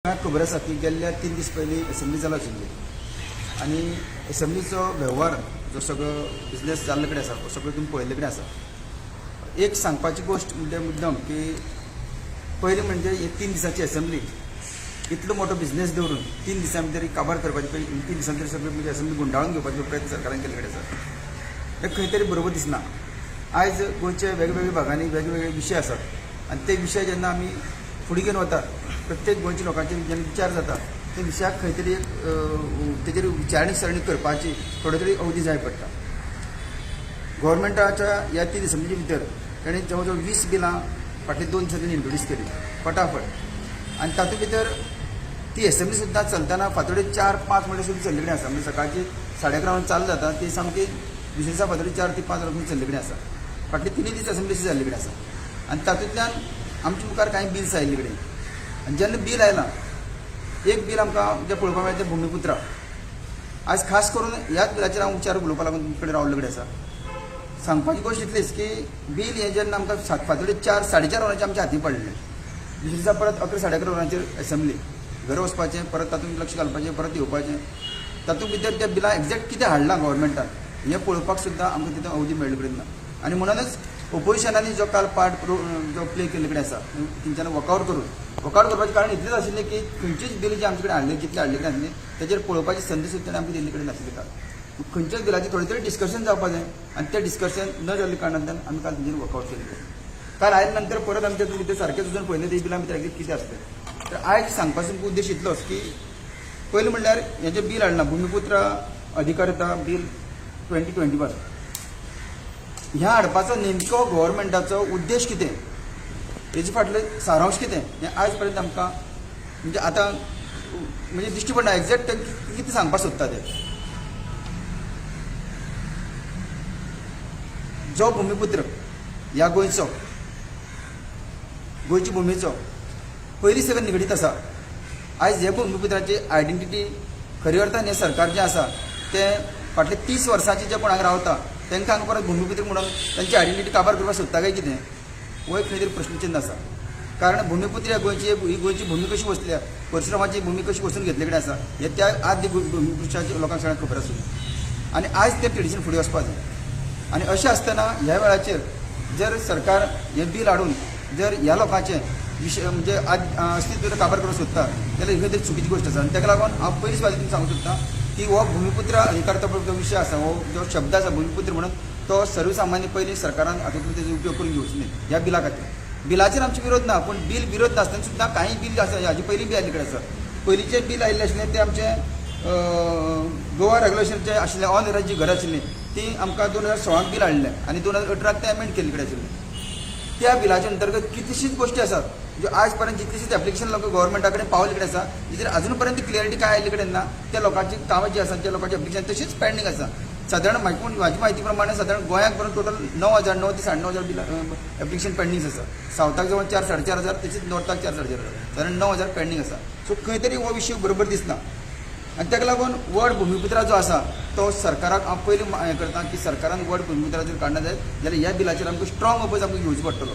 सगळ्यांक खबर आसा की गेल्ल्या 3 दीस पयलीं एसेंब्ली चालू आशिल्ली आनी एसेंब्लीचो वेव्हार जो सगळो बिजनेस जाल्ले कडेन आसा तो सगळो तुमी पळयल्ले कडेन आसा. एक सांगपाची गोश्ट म्हणजे मुद्दम की पयलीं म्हणजे ही 3 दिसांची एसेंब्ली इतलो मोठो बिजनेस दवरून 3 दिसां भितर काबार करपाची, 3 दिसां भितर सगळी म्हणजे एसेंब्ली गुंडाळून घेवपाचो प्रयत्न सरकारान केल्ले कडेन आसा. हें खंय तरी बरोबर दिसना. आयज गोंयच्या वेगवेगळ्या भागांनी वेगवेगळे विशय आसात आनी ते विशय जेन्ना आमी फुडें घेवन वतात प्रत्येक गोंयच्या लोकांचेर जेन्ना विचार जाता ते विशयाक खंय तरी एक तेजेर विचारणी सरणी करपाची थोडी तरी अवधी जाय पडटा. गोवोरमेंटाच्या ह्या 3 दिसांच्या भितर ताणें जवळ जवळ 20 बिलां फाटले 2 दिसांनी इंट्रोड्यूस केली फटाफट आनी तातूंत भितर ती एसेंब्ली सुद्दां चलतना फांतोडेर 4-5 म्हणल्यार सुद्दां चल्ले कडेन आसा. म्हणजे सकाळची 11:30 वरां चालू जाता ती सामकी दुसरे दिसा फांतोडेर 4 ते 5 वरां चल्ले कडेन आसा. फाटले 3 दीस एसेंब्ली जाल्ले कडेन आसा आनी तातूंतल्यान आमच्या मुखार कांय बिल्स आयिल्ले कडेन आनी जेन्ना बील आयलां एक बील आमकां जें पळोवपाक मेळटा तें भुमिपुत्रा. आयज खास करून ह्याच बिलाचेर हांव विचार उलोवपाक लागून तुमचे कडेन रावल्ले कडेन आसा. सांगपाची गोश्ट इतलीच की बील हें जेन्ना आमकां फांतोडेर 4 4:30 वरांचेर आमच्या हाती पडलें, दुसरे दिसा परत 11 11:30 वरांचेर एसेंब्ली, घरा वचपाचें परत तातूंत लक्ष घालपाचें परत येवपाचें, तातूंत भितर त्या बिलां एग्जॅक्ट कितें हाडलां गव्हर्मेंटान हें पळोवपाक सुद्दां आमकां तितून अवधी मेळ्ळे कडेन ना. आनी म्हणूनच ओपोजिशनांनी जो काल पार्ट जो प्ले केल्ले कडेन आसा तेंच्यांनी वॉकआवट करून, वॉकआवट करपाचें कारण इतलेंच आशिल्लें की खंयचीच बिल जी आमचे कडेन हाडली जितली हाडले कडेन आसली तेजेर पळोवपाची संदी सुद्दां आमकां दिल्ली कडेन नाशिल्ली. काल खंयच्याच बिलाचेर थोडें तरी डिस्कशन जावपाक जाय आनी तें डिस्कशन न जाल्ल्या कारणांतल्यान आमी काल तेंचेर वॉकआवट केल्लें. काल आयल्या नंतर परत आमच्या भितर सारकें वचून पळयलें ते बिलां भितर एग्जॅक्ट कितें आसलें. तर आयज सांगपाचो उद्देश इतलोच की पयलीं म्हणल्यार हें जें बील हाडलां भुमिपुत्र अधिकारिता बील 2021 ह्या हाडपाचो नेमको गव्हर्मेंटाचो उद्देश कितें, हेजे फाटलें सारांश कितें हें आयज पर्यंत आमकां म्हणजे आतां म्हणजे दिश्टी पडना एग्जॅक्ट कितें सांगपाक सोदता ते. जो भुमिपुत्र ह्या गोंयचो गोंयची भुमीचो पयलीं सगळें निगडीत आसा, आयज हे भुमिपुत्राची आयडेंटिटी खरी अर्थान हें सरकार जें आसा तें फाटले 30 वर्सांचे जे कोण हांगा रावता तांकां हांगा परत भुमिपुत्र म्हणून तांची आयडेंटिटी काबार करपाक सोदता काय कितें हो एक खंय तरी प्रश्नचिन्न आसा. कारण भुमिपुत्र ह्या गोंयची ही गोंयची भूमी कशी वसल्या, परशुरामाची भूमी कशी वसून घेतले कडेन आसा हे त्या आदली भुमिपुत्राच्या लोकांक सगळ्यांक खबर आसूं आनी आयज तें ट्रेडिशन फुडें वचपाक जाय. आनी अशें आसतना ह्या वेळाचेर जर सरकार हें बील हाडून जर ह्या लोकांचें विशय म्हणजे अस्तित्व काबार करूंक सोदता जाल्यार ही खंय तरी चुकीची गोश्ट आसा. आनी ताका लागून हांव पयलींच सुवातेर तुमकां सांगूंक सोदता की हो भुमिपुत्र अधिकार जो विशय आसा हो जो शब्द आसा भुमिपुत्र म्हणून तो सर्वसामान्य पयलीं सरकारान हातूंतलो तेजो उपयोग करून घेवचो न्ही ह्या बिला खातीर. बिलाचेर आमचो विरोध ना, पूण बील विरोध नासतना सुद्दां कांय बील आसा हाजे पयलीं बी आयिल्ले कडेन आसा. पयलींचें बील आयिल्लें आशिल्लें तें आमचें गोवा रेग्युलेशनचें आशिल्लें ऑन जी घरां आशिल्लीं ती आमकां 2016 बील हाडलें आनी 2018 तें एमेंड केल्ले कडेन आशिल्लें. त्या बिलाच्या अंतर्गत कितलीशीच गोश्टी आसात ज्यो आयज पर्यंत जितलीशीच एप्लिकेशन लोक गव्हर्मेंटा कडेन पावले कडेन आसा जिचेर अजून पर्यंत क्लियरिटी काय आयिल्ले कडेन ना. त्या लोकांची कामां जी आसा त्या लोकांची एप्लिकेशन तशीच पेंडींग आसा. सादारण म्हाजी म्हायती प्रमाणे सादारण गोंयाक भरून टोटल 9,000 9 ते 9,500 बिल एप्लिकेशन पेंडींग आसा. सावथाक जवळ 4 4.5 हजार, तशीच नॉर्थाक 4 4.5 हजार, सादारण 9,000 पेंडींग आसा. सो खंय तरी हो विशय बरोबर दिसना आनी ताका लागून व्हड भुमिपुत्रा जो आसा तो सरकाराक हांव पयलीं हें करता की सरकारान व्हड भुमिपुत्रा जर काडना जायत जाल्यार ह्या बिलाचेर आमकां स्ट्रॉंग अपोज आमकां घेवचो पडटलो.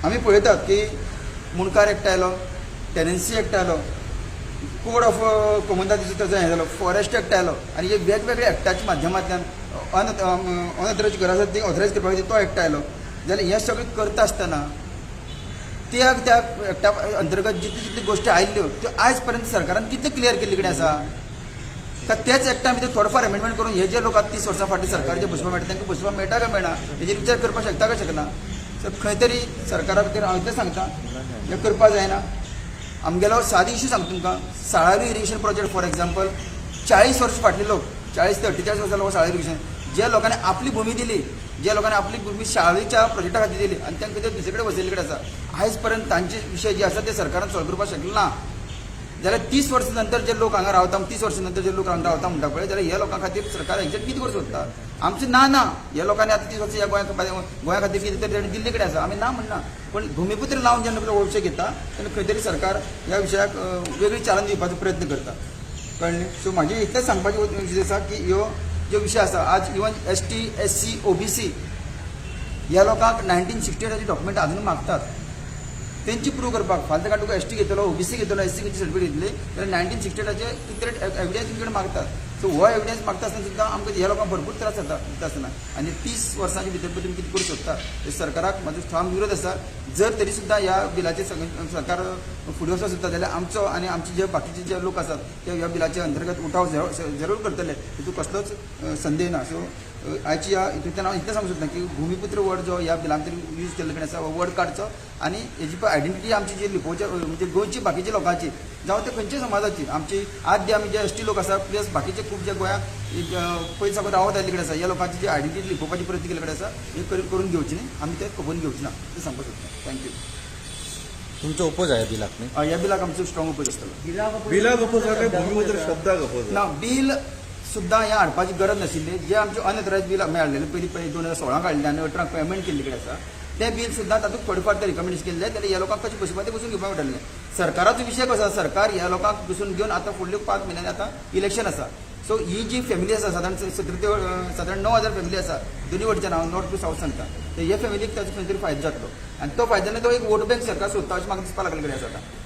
आमी पळयतात की मुंडकार एक्ट आयलो, टेनन्सी एक्ट आयलो, कोड ऑफ कोमंदाचो ताजो हें जालो, फॉरेस्ट एक्ट आयलो आनी हे वेगवेगळ्या एक्टाच्या माध्यमांतल्यान अनऑथरायज घरां आसात ती ऑथरायज करपा खातीर तो एक्ट आयलो. जाल्यार हें सगळें करता आसतना त्या त्या एक्टा अंतर्गत जितली जितली गोश्टी आयिल्ल्यो त्यो आयज पर्यंत सरकारान कितले क्लियर केल्ले कडेन आसा का त्याच एक्टा भितर थोडो फार अमेंडमेंट करून हे जे लोक आतां 30 वर्सां फाटीं सरकार जे बसोवपाक मेळटा तांकां बसोवपाक मेळटा काय मेळना हेजेर विचार करपाक शकता काय शकना. सो खंय तरी सरकारा भितर हांव इतलें सांगता हें करपाक जायना. आमगेलो सादी इशू सांगता तुमकां, Salaulim irrigation project for example 40 वर्सां फाटले लोक 40 ते 48 वर्सां लोक साळावली इरिगेशन जे लोकांनी आपली भूमी दिली, जे लोकांनी आपली भूमी साळावलीच्या प्रोजेक्टा खातीर दिली आनी तांकां ते दुसरे कडेन वसयल्ले कडेन आसा, आयज पर्यंत तांचे विशय जे आसा ते सरकारान सॉल्व करपाक शकलें ना. जाल्यार 30 वर्सां नंतर जे लोक हांगा रावता, 30 वर्सां नंतर जे लोक हांगा रावता म्हणटा पळय, जाल्यार ह्या लोकां खातीर सरकार एग्जॅक्ट कितें करूंक सोदता? आमचें ना ना ह्या लोकांनी आतां 30 वर्सां ह्या गोंया खातीर कितें तरी ताणें दिल्ले कडेन आसा, आमी ना म्हणना, पूण भुमिपुत्र लावन जेन्ना हो विशय घेता तेन्ना खंय तरी सरकार ह्या विशयाक वेगळी चालना दिवपाचो प्रयत्न करता. कळ्ळें? सो म्हाजें इतलेंच सांगपाचें विशय आसा की ह्यो ज्यो विशय आसा आज इवन ST SC OBC ह्या लोकांक 1968 डॉक्युमेंट अजून मागतात. तेंची प्रूव करपाक फाल्यां ताका तुका एसटी घेतलो, ओबीसी घेतलो, एससी खंयची सर्टिफिकेट घेतली जाल्यार 1968 कितें एविडन्स तुमचे कडेन मागतात. सो हो एविडन्स मागता आसतना सुद्दां आमकां ह्या लोकांक भरपूर त्रास जाता दिता आसतना आनी 30 वर्सांच्या भितर तुमी कितें करूं शकता ते सरकाराक म्हाजो ठाम विरोध आसा. जर तरी सुद्दां ह्या बिलाचेर सरकार फुडें वचूंक सोदता जाल्यार आमचो आनी आमचे जे बाकीचे जे लोक आसात ते ह्या बिलाच्या अंतर्गत उठाव जरूर करतले, तितूंत कसलोच संदेह ना. सो आयची ह्या हितूंतल्यान हांव इतलें सांगूंक सोदता की भुमिपुत्र वर्ड जो ह्या बिलान तरी यूज केल्ले कडेन आसा हो वर्ड काडचो आनी हेजी पळय आयडेंटिटी आमची जी लिपोवचे म्हणजे गोंयची बाकीच्या लोकांची जावं ते खंयच्या समाजाची आमची आद्य आमी जे एसटी लोक आसा प्लस बाकीचे खूब जे गोंयांत पयलीं साकून रावत आयिल्ले कडेन आसा ह्या लोकांची जी आयडेंटिटी लिपोवपाची प्रयत्न केल्ले कडेन आसा हे करून घेवची न्ही, आमी ते खबरून घेवची ना तें सांगपाक सोदता. Thank you. तुमचो ओपोज आहे बिलाक न्ही? ह्या बिलाक आमचो स्ट्रॉंग ओपोज आसतलो. बिलाक अपोज काय भूमिपुत्र शब्दाक अपोज? ना, बील सुद्दां हें हाडपाची गरज नाशिल्ली. जे आमचे अनऑथरायज बील आमी हाडलेलें पयलीं पयलीं 2016 हाडलें आनी 18 पेमेंट केल्ले कडेन आसा तें बील सुद्दां तातूंत थोडे फार ते रिकमेंडेशन केल्ले जाल्यार ह्या लोकांक कशें बसोवपा तें बसून घेवपाक मेळटलें. सरकाराचो विशय कसो आसा, सरकार ह्या लोकांक बसून घेवन आतां फुडले 5 म्हयन्यांनी आतां इलेक्शन आसा. सो ही जी फॅमिली आसा सादारण 17 ते सादारण 9,000 फॅमिली आसा दोनी वटच्यान, हांव नॉर्थ टू सावथ सांगता, तर हे फॅमिलीक ताचो खंय तरी फायदो जातलो आनी तो फायदो तो एक वोट बँक सरकार सोदता अशें म्हाका दिसपाक लागलें कडेन आसा. आतां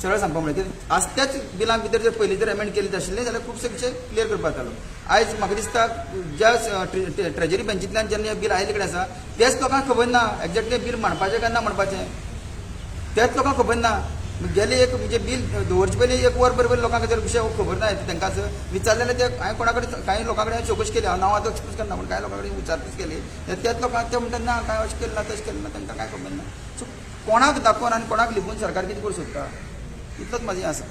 सरळ सांगपा म्हळ्यार कित्याक आज त्याच बिलां भितर जर पयलीं जर एमेंड केल्ली आशिल्लें जाल्यार खुबशे विशय क्लियर करपाक जातालो. आयज म्हाका दिसता ज्या ट्रेजरी बेंचींतल्यान जेन्ना हें बील आयिल्ले कडेन आसा तेच लोकांक खबर ना एक्झॅक्टली बील मांडपाचें काय ना म्हणपाचें, तेच लोकांक खबर ना. गेले एक म्हणजे बील दवरचे पयलीं एक वर बरोबर लोकांक जर विशय खबर ना तांकांच विचारलें जाल्यार ते हांवें कोणा कडेन कांय लोकां कडेन चवकशी केली, हांव नांव आतां एक्सपोज करना पूण कांय लोकां कडेन विचारपूस केली त्याच लोकांक ते म्हणटात ना कांय अशें केलें ना तशें केलें ना, तांकां कांय खबर ना. सो कोणाक दाखोवन आनी कोणाक लिपून सरकार कितें करूं सोदता इतलोच म्हाजें आसा.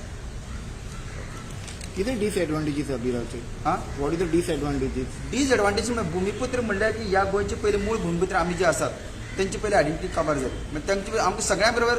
कितें डिसएडवांटेजीस आसा बिलाचे? आं, what is the disadvantages? Disadvantage म्हळ्यार भुमिपुत्र म्हणल्यार की ह्या गोंयचे पयले मूळ भुमिपुत्र आमी जे आसात तेंची पयली आयडेंटिटी काबार जाली. मागीर तांची आमकां सगळ्यां बरोबर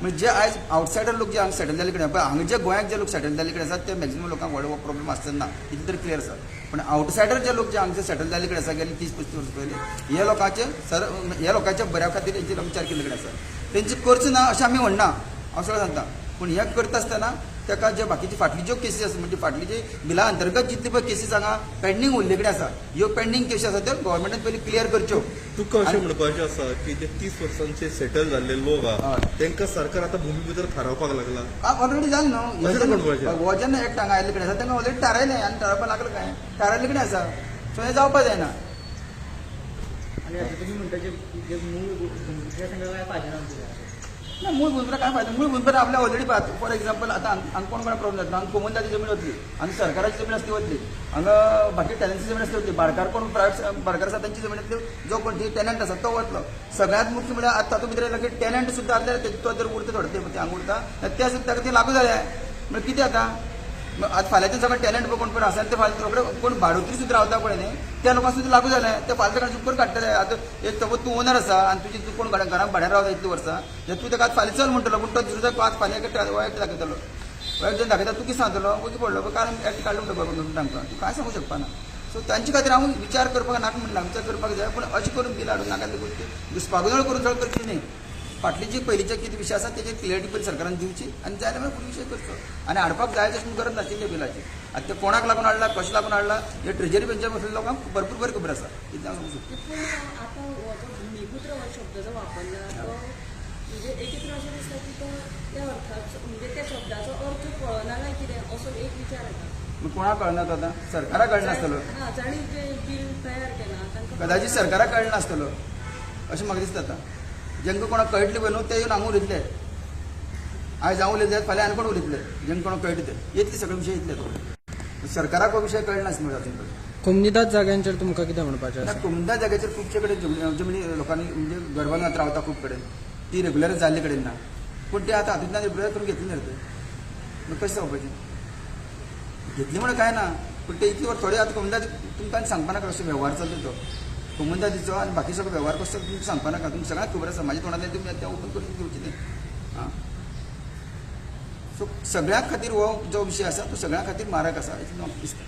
म्हणजे जे आयज आवटसायडर लोक जे हांगा सेटल जाल्ले कडेन पळय हांगा जे गोंयांत जे लोक सेटल जाल्ले कडेन आसात ते मॅक्झिमम लोकांक व्हडलो प्रॉब्लम आसता ना इतलें तरी क्लियर आसा. पूण आवटसायडर जे लोक जे हांगा सेटल जाल्ले कडेन आसा गेले 30-35 वर्सां पयलीं ह्या लोकांचे सर ह्या लोकांच्या बऱ्या खातीर तेंचे विचार केल्ले कडेन आसा. तेंचे करचो ना अशें आमी म्हणना, हांव सगळें सांगता, पूण हें करता आसतना ताका जे बाकीची फाटली ज्यो केसी आसा म्हणजे फाटली जी बिला अंतर्गत जितली पळय केसीस हांगा पेंडींग उरले कडेन आसा ह्यो पेंडींग केसी आसा त्यो गव्हर्मेंटान पयलीं क्लियर करच्यो. तुका अशें म्हणपाचें आसा की जे 30 वर्सांचे सेटल जाल्ले लोक आहा तांकां सरकार आतां भूमिपुत्र थारावपाक लागला? ऑलरेडी जालें न्हू, हो जेन्ना एक्ट हांगा आयिल्ले कडेन आसा तांकां ऑलरेडी थारायलें आनी थारावपाक लागलें काय थारायल्ले कडेन आसा. सो हें जावपाक जायना. आनी आतां तुमी म्हणटा जे मूळ भुमिपुत्रा तांकां काय फायदो ना? ना, मूळ भूमिपुत्र काय फायदो? मूळ भूमिपुत्र आपल्या ऑलरेडी फॉर एक्झाम्पल आतां हांगा कोण कोणा प्रॉब्लम जाता, हांगा कोमुनिदादची जमीन वतली, हांगा सरकाराची जमीन आसली वतली, हांगा बाकी टेनन्सी जमीन आसली वतली, भाडकार कोण प्रायवेट भाडकार आसा तेंची जमीन आसली जो कोण टेनंट आसा तो वतलो. सगळ्यांत मुख्य म्हळ्यार आतां तातूंत भितर येयला की टेनंट सुद्दां आसल्यार तो जर उरता थोडे ते हांगा उरता ते सुद्दां ताका ते लागू जाले म्हळ्यार कितें आतां आतां फाल्यांच्यान सगळे टेनंट कोण कोण आसा ते फाल्यां रोखडे कोण भाडोत्री सुद्दां रावता पळय न्ही त्या लोकांक सुद्दां लागू जालें ते फाल्यां ताका चुकर काडटले. आतां एक सपोज तूं ओनर आसा आनी तुजी तूं कोण घरांत भाड्यान रावता इतलीं वर्सां जाल्यार तूं ताका फाल्यां चल म्हणटलो पूण तो दुसरो ताका फाल्यां एक एक्ट दाखयतलो, एक्ट जेन्ना दाखयता तूं कितें सांगतलो वगी पडलो कारण एक्ट काडलो म्हणटा तांकां तूं कांय सांगूंक शकपाना. सो तांचे खातीर हांव विचार करपाक नाका म्हणना, विचार करपाक जाय पूण अशें करून बील हाडून नाका ती गोश्टी घुस्पागोंदळ करून सगळें करची न्ही. फाटली जी पयलींचे कितें विशय आसा तेजेर क्लियरिटी पयलीं सरकारान दिवची आनी जाय जाल्यार मागीर फुडले विशय करचो आनी हाडपाक जाय तशें गरज नाशिल्ली बिलाची. आतां ते कोणाक लागून हाडला कशें लागून हाडला हे ट्रेजरी बेंचार बसलेल्या लोकांक भरपूर बरी खबर आसा इतलें हांव सांगूंक सोदतां. पूण आतां हो जो भुमिपुत्र हो शब्द जो वापरला तो म्हणजे एक अशें दिसता की तो त्या अर्थाचो म्हणजे त्या शब्दाचो अर्थ कळना काय कितें असो एक विचार येता. कोणाक कळना तो आतां सरकाराक कळनासतलो, जांणी जें बील तयार केलां तांकां कदाचित सरकाराक कळनासतलो अशें म्हाका दिसता. आतां जेंकां कोणाक कळटलें पळय न्हू ते येवन हांगा उलयतले, आयज हांव उलयतले फाल्यां आनी कोण उलयतले, जेंकां कोणाक कळटलें ते येतले सगळे विशय येतले. सरकाराक हो विशय कळनासलो अजून पर्यंत. कोमुनिदाद जाग्यांचेर तुमकां कितें म्हणपाचें आसा? कोमुनिदाद जाग्याचेर खुबशे कडेन जमनी लोकांनी म्हणजे गर्भात रावता खूब कडेन ती रेगुलर जाल्ले कडेन ना, पूण ते आतां हातूंतल्यान रेगुलर करून घेतली न्ही ते मग कशें जावपाचें घेतली म्हणून काय ना, पूण ते इतली थोडे आतां कोमुनिदाद तुमकां सांगपा नाका कसो वेव्हार चलता तो कोमुनिदादीचो आनी बाकी सगळो वेव्हार कसो तुमकां सांगपा नाका, तुमकां सगळ्यांक खबर आसा. म्हाज्या तोंडांतल्यान तुमी तें ओपन करून घेवची न्ही. आं, सो सगळ्यां खातीर हो जो विशय आसा तो सगळ्यां खातीर मारक आसा इतलें म्हाका दिसता.